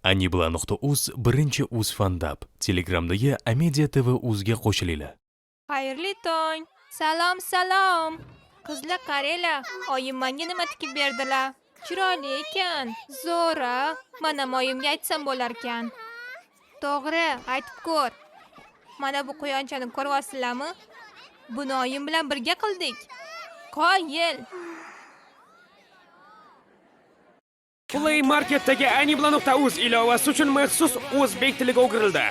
Anibla.uz birinchi uz fandap. Telegramdagi Amedia TV uzga qo'shilinglar. Xayrli tong. Salom, salom. Qizlar qaranglar, oyim menga nima tikib berdilar. Chiroyli ekan. Zo'ra. Mana oyimga aytsam bo'larkan. To'g'ri, aytib ko'r. Mana bu quyonchani ko'ryapsizlarmi? Buni oyim bilan birga qildik. Qoyil. Play Marketdagi Anibla.uz ilovasi uchun maxsus o'zbek tiliga o'girildi.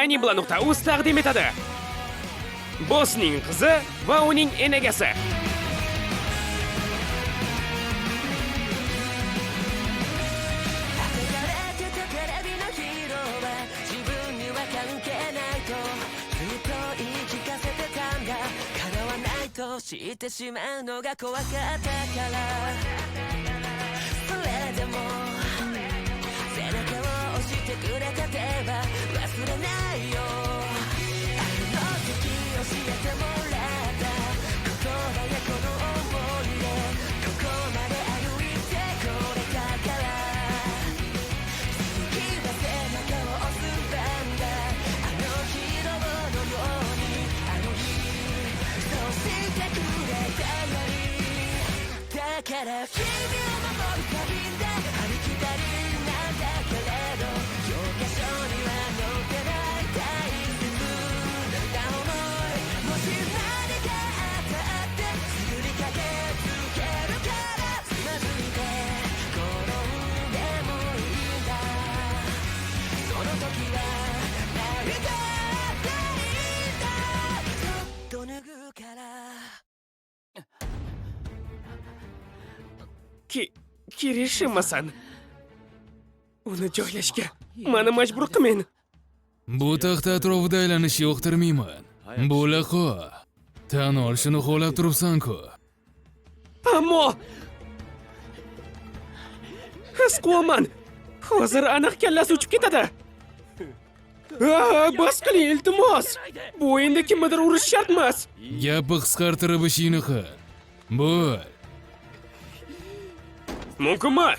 Anibla.uz taqdim etadi. Bossning qizi va uning enagasi. 知ってしまうのが怖かったからそれでも背中を押してくれた手は忘れないよあの時教えてもらった言葉やこの想いでここまで歩いてこれたから次は背中を押す番だあのヒーローのようにあの日そうしてくれたのにだから君を守る旅だありきたりなんだけれど教科書には載ってない大切な想いもし何かあったってすぐに駆けつけるからつまずいて転んでもいいんだその時は泣いたっていいんだそっと脱ぐから Kirishimasan. Uni joylashga meni majbur qilmang. Bu taxta atrofida aylanishni yoqtirmayman. Bo'la qo. Tan ol, shuni xohlab turibsan-ku. Ammo his qilyapman. Hozir aniq kallasi uchib ketadi. Bas qiling, iltimos. Bu endi kimnidir urish shart emas. Gapni qisqartirib ishingni qil. Bo'l. Mumkinmi?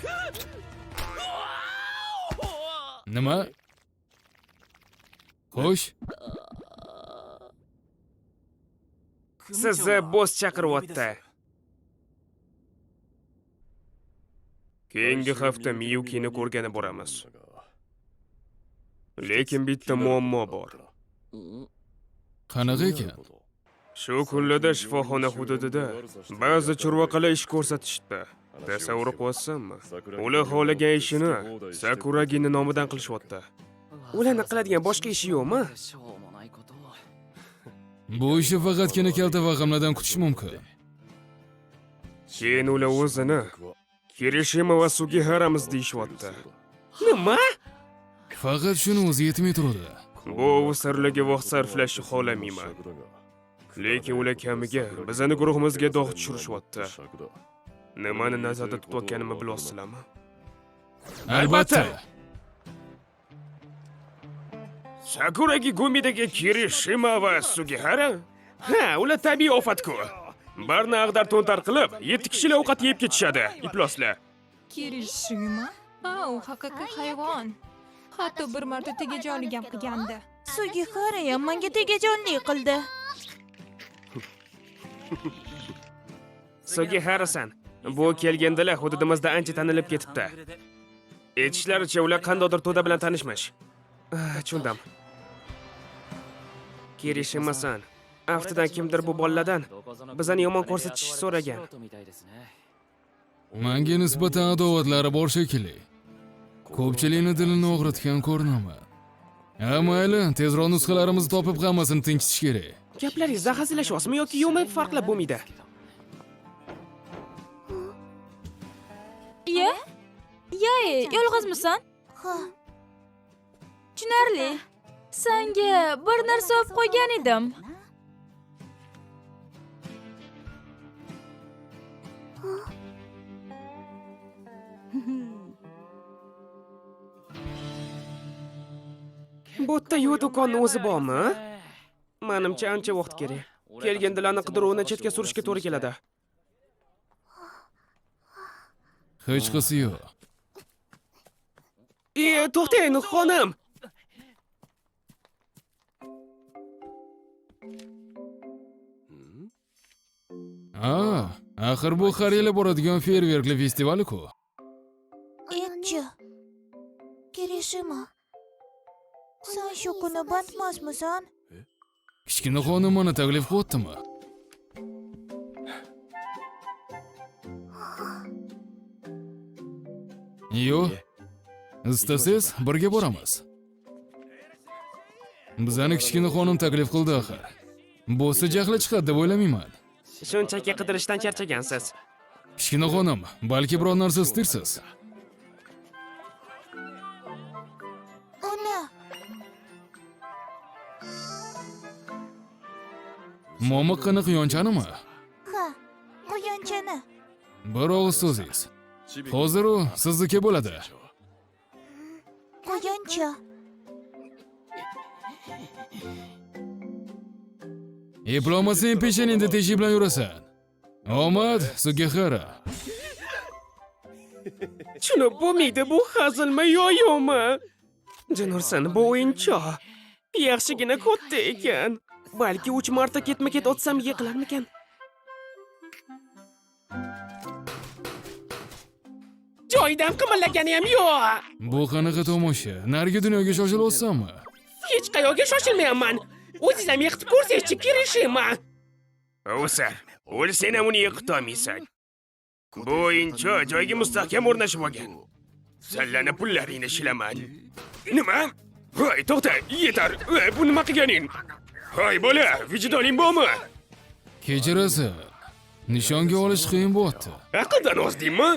Nima? Xo'sh, Sizni boss chaqiryapti. Keyingi hafta Miyukini ko'rgani boramiz. Lekin bitta muammo bor. Qanaqa ekan? Shu kunlarda shifoxona hududida ba'zi churvaqalar ish ko'rsatishdi. Tasavvur qilyapsanmi? Ular xohlagan ishini Sakuragini nomidan qilishyapti. Ularni qiladigan boshqa ishi yo'qmi? Bu ishni faqatgina kalta vahimlardan kutish mumkin. Keyin ular o'zini Kirishima va Sugiharamiz deyishyapti. Nima? Faqat shuni o'zi yetmay turadi. Bu sirlarga vaqt sarflashni xohlamayman. Lekin ular kamiga bizani guruhimizga dog' tushirishyapti. Nimani nazarda tutayotganimni bilasizlarmi? Albatta. Sakuragi Gumidagi Kirishima va Sugihara? Ha, ular tabiiy ofat-ku. Barni ag'dar to'ntar qilib, 7 kishilik ovqat yeb ketishadi, ifloslar. Kirishima? Ha, u haqiqiy hayvon. Hatto bir marta tegajonlik ham qilgandi. Sugihara ham menga tegajonlik qildi. Sugihara-san, bu kelgandilar hududimizda ancha tanilib ketibdi. Aytishlaricha, ular qandaydir to'da bilan tanishmish. Tushundim. Kirishima-san, aftidan kimdir bu bolalardan bizani yomon ko'rsatishni so'ragan. Menga nisbatan adovatlari bor shekilli. Ko'pchilikni dilini og'ritgan ko'rinaman. Ha, mayli, tezroq nusxalarimizni topib hammasini tinchitish kerak. Gaplaringizda hazillashyapsizmi yoki yo'qmi farqlab bo'lmaydi. Iya? Yai, yolg'izmisan? Ha. Tushunarli. Senga bir narsa olib qo'ygan edim. Bu yerda yo'q do'konni o'zi bormi? Menimcha ancha vaqt kerak. Kelgandilarni qidiruvini chetga surishga to'g'ri keladi. Hech qisi yo'q. To'xtang, xonim. A, axir bu har yili boradigan feyerverkli festivali-ku. Etchi. Kirishima. San shu kuni bandmasmisan? Kichkina xonim mani taklif qilyaptimi? Yo'q. Istasangiz birga boramiz. Bizani kichkina xonim taklif qildi axir. Bo'lsa jahli chiqadi deb o'ylamayman. Shunchaki qidirishdan charchagansiz. Kichkina xonim, balki biror narsa istarsiz. Uni. Momiqqina quyonchanimi? Ha, quyonchani. Bir og'iz so'zingiz. Hozir u sizniki bo'ladi. Quyoncha. Eplolmasang peshonangda teshik bilan yurasan. Omad, Sugihara. Tushunib bo'lmaydi, bu hazilmi yo yo'qmi? Jin ursin, bu o'yinchoq. Yaxshigina katta ekan. Balki 3 marta ketma-ket otsam yiqilarmikan? Joyidan qimillagani ham yo'q. Bu qanaqa tomosha? Narigi dunyoga shoshilyapsanmi? Hech qayerga shoshilmayapman. O'zingiz ham yiqitib ko'rsangizchi, Kirishima. O'sar, o'lsang ham uni yiqitolmaysan. Bu o'yinchoq joyiga mustahkam o'rnashib olgan. Sallani pullaringni shilaman. Nima? Voy, to'xta, yetar. Ey, bu nima qilganing? Hoy bola, vijdoning bormi? Kechirasiz. Nishonga olish qiyin bo'lyapti. Aqldan ozdingmi?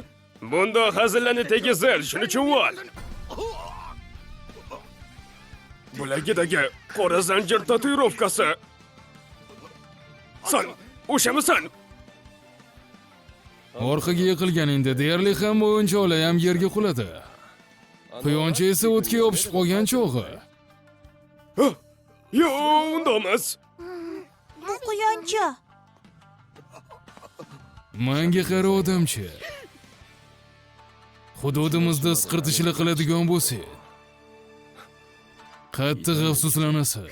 Bundoq hazillarni tegizil, shuni tushunib. Bilagidagi qora zanjir tatuirovkasi. San o'shamisan? Orqaga yiqilganingda deyarli hamma o'yinchoqlar ham yerga quladi. Quyoncha esa o'tga yopishib qolgan chog'i. Yo'q, undoq emas. Bu quyoncha. Menga qara odamcha. Hududimizda isqirtishlik qiladigan bo'lsang, qattiq afsuslanasan.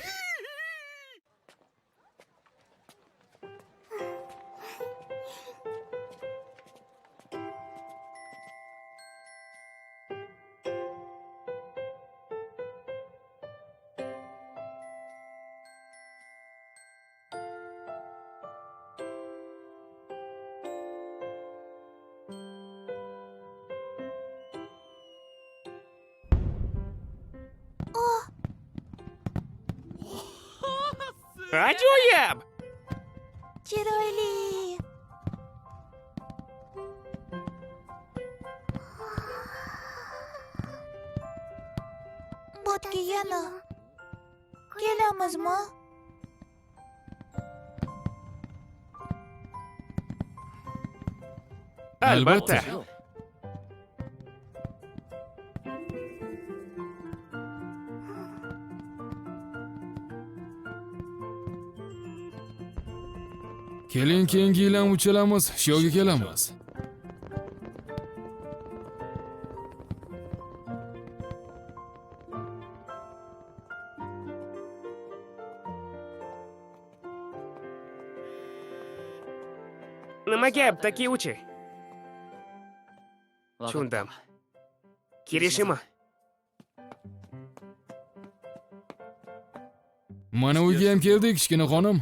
Ajoyib! Chiroyli. Botga yana kelamizmi? Albatta. Keling, keyingi yil ham uchalamiz shu yerga kelamiz. Nima gap, Takeuchi? Tushundim. Kirishima. Mana uyga ham keldik, kichkina xonim.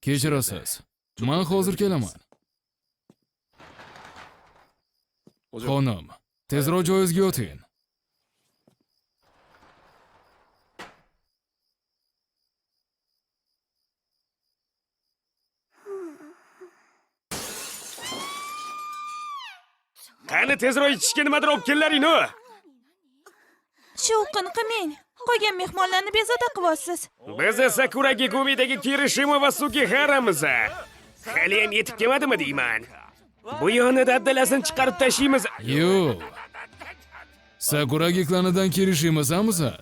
Kechirasiz. Men hozir kelaman. Xonim, tezroq joyingizga yoting. Qani tezroq ichishga nimadir olib kellaring, u. Shovqin qilmang. Qolgan mehmonlarni bezovta qilyapsiz. Biz Sakuragi Gumidagi Kirishima va Sugiharamiz. Hali ham yetib kelmadimi deyman. Bu yonida addalasini chiqarib tashlaymiz. Yo'q. Sakuragi klanidan Kirishima-sanmisan?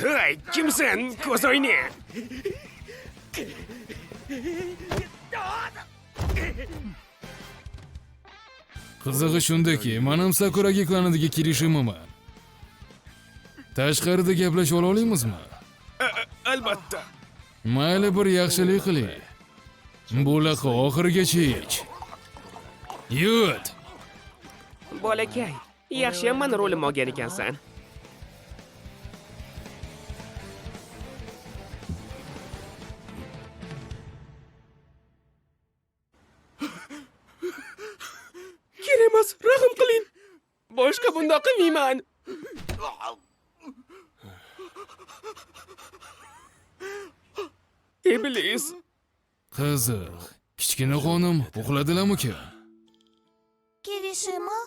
Hey, kimsan, ko'zoyni? Qizig'i shundaki, men ham Sakuragi klanidagi Kirishimaman. Tashqarida gaplasha ola olamizmi? Albatta. Mayli, bir yaxshilik qiling. Bunaqa oxirigacha ich. Yut. Bolakay, yaxshiyam mani rolimni olgan ekansan. Kerak emas, rahm qiling. Boshqa bundoq qilmayman. Iblis. Qiziq. Kichkina xonim uxladilarmikin? Kirishima?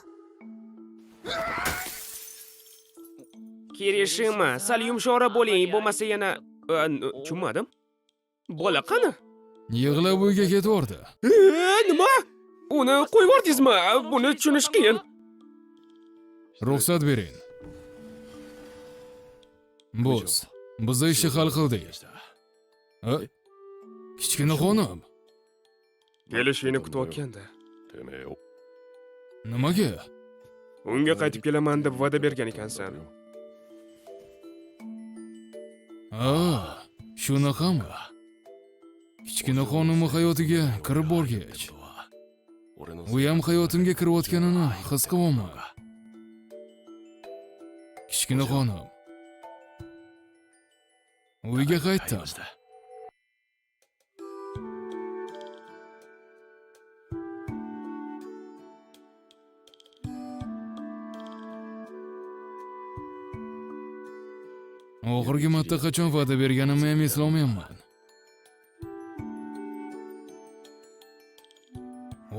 Kirishima, sal yumshoqroq bo'ling, bo'lmasa yana tushunmadim. Bola qani? Yig'lab uyga ketvordi. Nima? Uni qo'yib yubordingizmi? Buni tushunish qiyin. Ruxsat bering. Boss, biz ishni hal qildik. Kichkina xonim, Kelishingni kutayotganda. nimaga? Unga qaytib kelaman deb va'da bergan ekansan. Ha, shunaqami? Kichkina xonimni hayotiga kirib borgach, u ham hayotimga kirayotganini his qilyapman. Kichkina xonim, uyga qaytdim. Oxirgi marta qachon va'da berganimni ham eslolmayapman.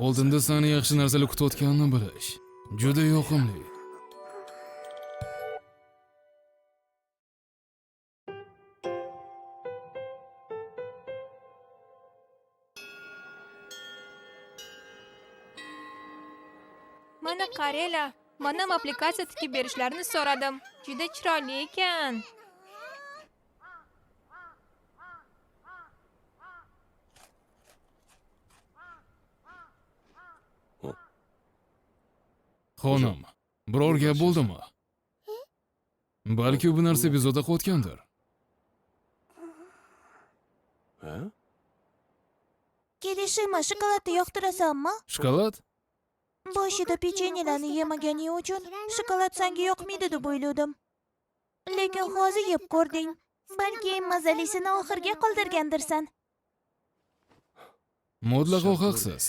Oldinda seni yaxshi narsalar kutayotganini bilish juda yoqimli. Mana qaranglar, mana applikatsiya tikib berishlarini so'radim. Juda chiroyli ekan. Xonim, biror gap bo'ldimi? Balki bu narsa bezovta qilayotgandir. Kirishima, shokoladni yoqtirasanmi? Shokolad? Boshida pechenyelarni yemaganing uchun shokolad senga yoqmaydi deb o'yladim. Lekin hozir yeb ko'rding. Balki eng mazalisini oxirga qoldirgandirsan. Mutlaqo haqsiz.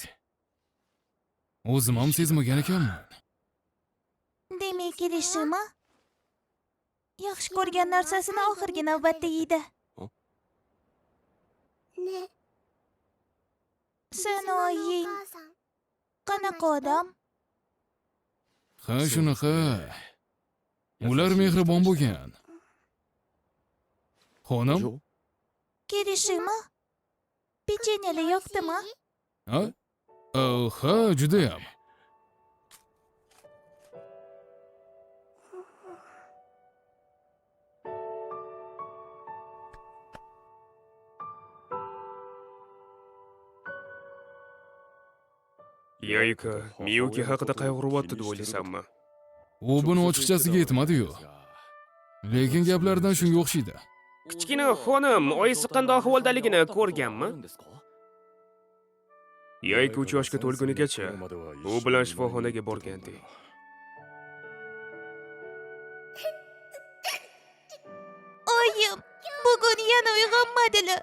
O'zim ham sezmagan ekanman. Demak, Kirishima yaxshi ko'rgan narsasini oxirgi navbatda yeydi. Sen oying qanaqa odam? Ha, shunaqa. Ular mehribon bo'lgan. Xonim? Kirishima? Pechenyelar yoqdimi? Ha? Ha, judayam. Yayka, Miyuki haqida qayg'uryapti deb o'ylaysanmi? U buni ochiqchasiga aytmadi-yu. Lekin gaplaridan shunga o'xshaydi. Kichkina xonim oyisi qanday ahvoldaligini ko'rganmi? Yayka 3 yoshga to'lgunigacha u bilan shifoxonaga borgandik. Oyim bugun yana uyg'onmadilar.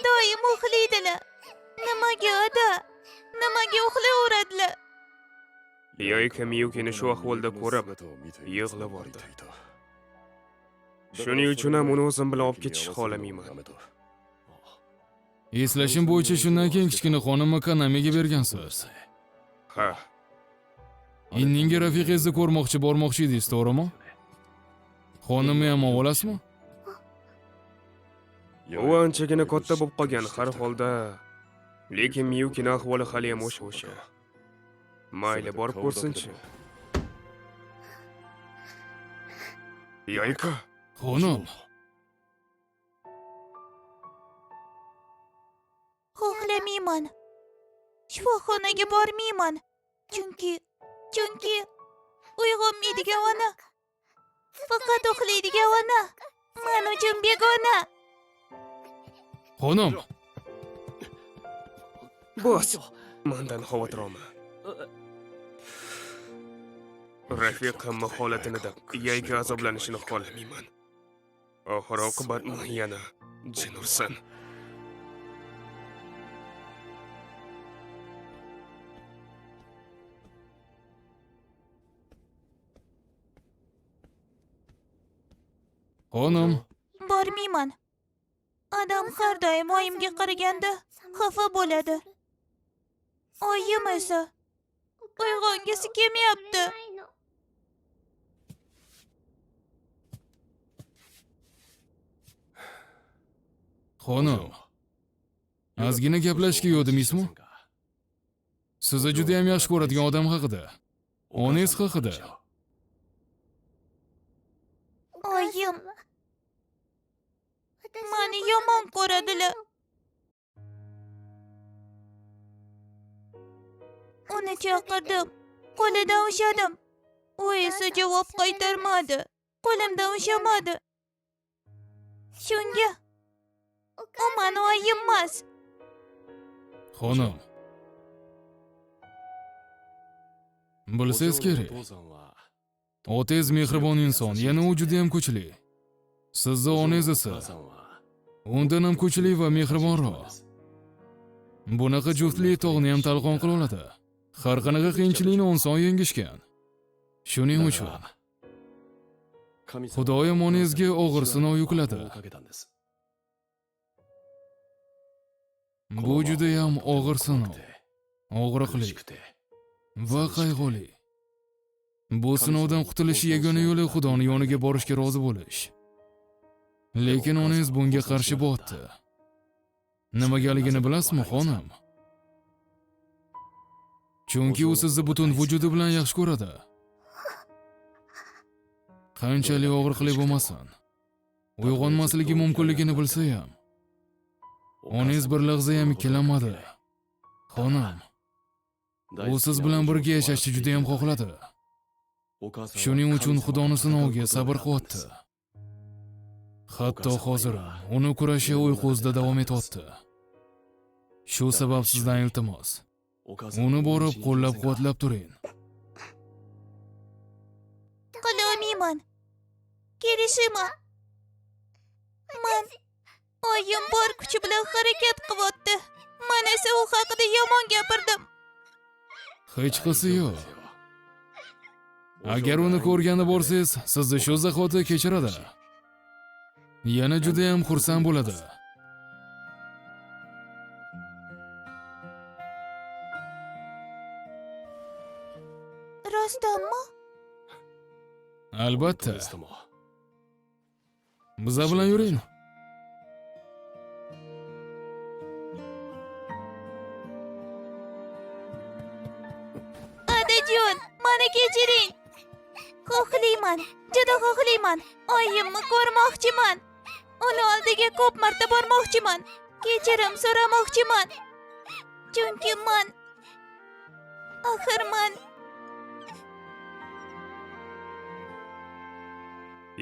Doim uxlaydilar. Nimaga ada? Nimaga uxlayveradilar? Yayka Miyukini shu ahvolda ko'rib yig'lab yubordi. Shuning uchun ham uni o'zim bilan olib ketishni xohlamayman. Eslashim bo'yicha shundan keyin kichkina xonimni Kanamiga bergansiz. Ha. Inningi rafiqangizni ko'rmoqchi bormoqchi edingiz, to'g'rimi? Xonimni ham olasizmi? U anchagina katta bo'lib qolgan har holda. Lekin Miyukini ahvoli hali ham o'sha-o'sha. Mayli, borib ko'rsinchi. Yayka. Xonim. Xohlamayman. Shifoxonaga bormayman. Chunki uyg'onmaydigan ona, faqat uxlaydigan ona men uchun begona. Xonim, Bos, mandan xavotir olma. Rafiqamni holatini deb Yayka azoblanishini xohlamayman. Oxir oqibat yana jin ursin. Xonim, Bormayman. Adam har doim oyimga qaraganda xafa bo'ladi. Oyim esa uyg'ongisi kelmayapti. Xonim. Ozgina gaplashishga yo'q deymizmi? Sizni juda ham yaxshi ko'radigan odam haqida. Onangiz haqida. Oyim meni yomon ko'radilar. Uni chaqirdim, qo'lidan ushladim. U esa javob qaytarmadi. Qo'limdan ushlamadi. Shunga u meni oyim emas. Xonim. Bilsangiz kerak. Otangiz mehribon inson, yana u juda ham kuchli. Sizni onangiz esa undan ham kuchli va mehribonroq. Bunaqa juftlik tog'ni ham talqon qila oladi. Har qanaqa qiyinchilikni oson yengishgan. Shuning uchun Xudoyim onangizga og'ir sinov yukladi. Bu juda ham og'ir sinov, og'riqli va qayg'uli. Bu sinovdan qutulish yagona yo'li Xudoning yoniga borishga rozi bo'lish. Lekin onangiz bunga qarshi botdi. Nimagaligini bilasizmi, xonim? Chunki u sizni butun vujudi bilan yaxshi ko'radi. Qanchalik og'riqli bo'lmasin, uyg'onmasligi mumkinligini bilsa ham, onangiz bir lahza ham ikkilanmadi. Xonim, u siz bilan birga yashashni juda ham xohladi. Shuning uchun Xudoni sinoviga sabr qilyapti. Hatto hozir uni kurashi uyqusida davom etyapti. Shu sabab sizdan iltimos, uni borib qo'llab-quvvatlab turing. Qilolmayman. Kirishima. Man oyim bor kuchi bilan harakat qilyapti. Man esa u haqida yomon gapirdim. Hech qisi yo'q. Agar uni ko'rgani borsangiz, sizni shu zahoti kechiradi. Yana juda ham xursand bo'ladi. Rostdanmi? Albatta. Biza bilan yuring. Adajon, meni kechiring. Xohlayman, juda xohlayman. Oyimni ko'rmoqchiman. Uni oldiga ko'p marta bormoqchiman. Kechirim so'ramoqchiman. Chunki man axir man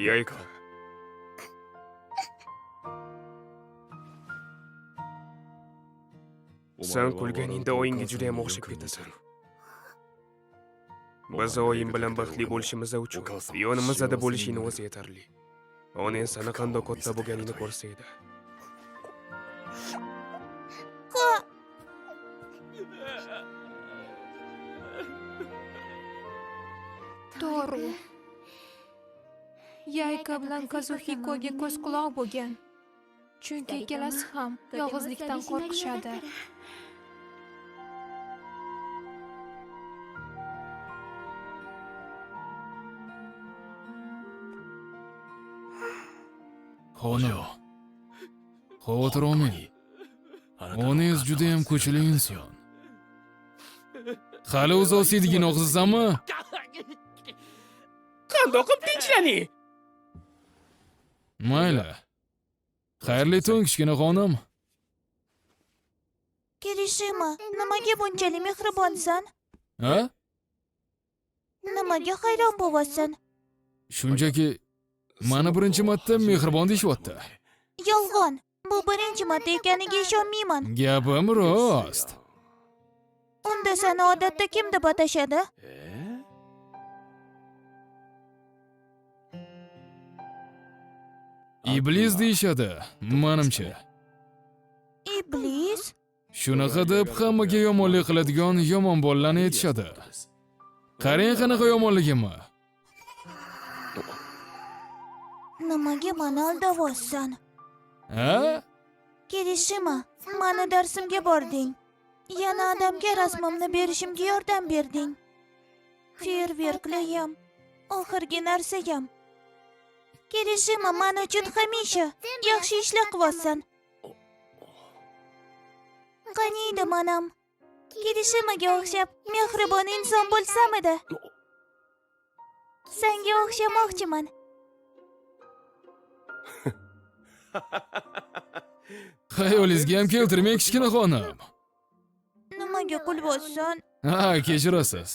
Yayka. Sen kulganingda oyingga juda ham o'xshab ketasan. Biz oyim bilan baxtli bo'lishimiz uchun yonimizda bo'lishing o'zi yetarli. Onang seni qanday katta bo'lganingni ko'rsa edi. Ha. To'g'ri. Yayka bilan Kazuhikoga ko'z quloq bo'lgan. Chunki ikkalasi ham yolg'izlikdan qo'rqishadi. Xonim, xavotir olmang. Onangiz juda ham kuchli inson. Hali o'z osiydigini og'zisanmi? Qandoq qilib tinchlaning? Mayli. Xayrli tun, kichkina xonim. Kirishima, nimaga bunchalik mehribonsan? Ha? Nimaga hayron bo'lyapsan? Shunchaki meni birinchi marta mehribon deyishyapti. Yolg'on. Bu birinchi marta ekaniga ishonmayman. Gapim rost. Unda seni odatda kim deb atashadi? Iblis deyishadi, menimcha. Iblis? Shunaqa deb hammaga yomonlik qiladigan yomon bolalarni aytishadi. Qarang qanaqa yomonligimni. Nimaga meni aldayapsan? Ha? Kirishima, meni darsimga bording. Yana adamga rasmimni berishimga yordam berding. Feyerverklayam, oxirgi narsayam. Kirishima, men uchun hamisha yaxshi ishlar qilyapsan. Qaniydi manam Kirishimaga o'xshab mehribon inson bo'lsam edi. Senga o'xshamoqchiman. Xayolingizga ham keltirmang, kichkina xonim. Nimaga kulyapsan? Ha, kechirasiz.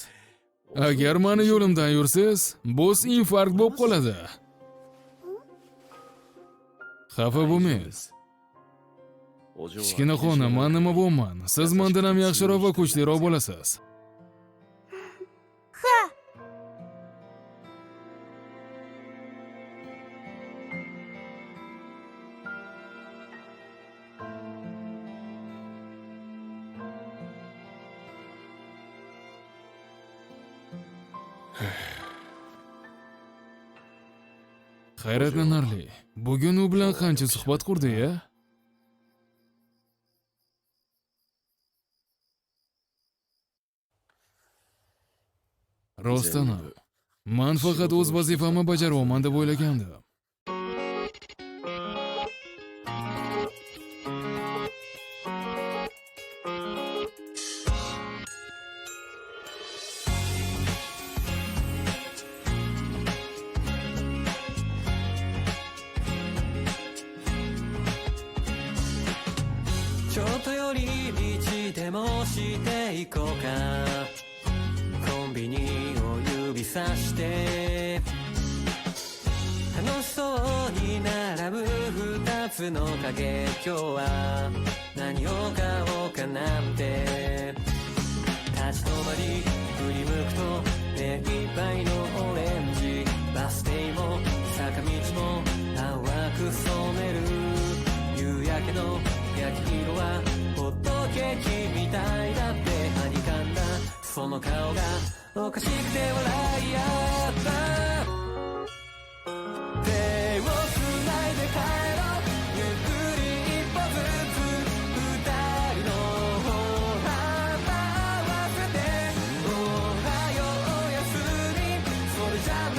Agar meni yo'limdan yursangiz, bo'z infarkt bo'lib qoladi. Xafa bo'lmangiz. Kichkina xonim, men nima bo'lman? Siz mendan ham yaxshiroq va kuchliroq bo'lasiz. Ha. Hayratlanarli. Bugun u bilan qancha suhbat qurdik-a? Rostdan ham, men faqat o'z vazifamni bajaryapman deb o'ylagandim. ちょっと寄り道でもしていこうか。コンビニを指さして楽しそうに並ぶ二つの影。今日は何を買おうかなんて立ち止まり振り向くと目いっぱいのオレンジ。バス停も坂道も淡く染める夕焼けの焼き色はホットケーキみたいだって。はにかんだその顔がおかしくて笑い合った。手をつないで帰ろう。ゆっくり一歩ずつ二人の歩幅合わせて。おはようおやすみ。それじゃま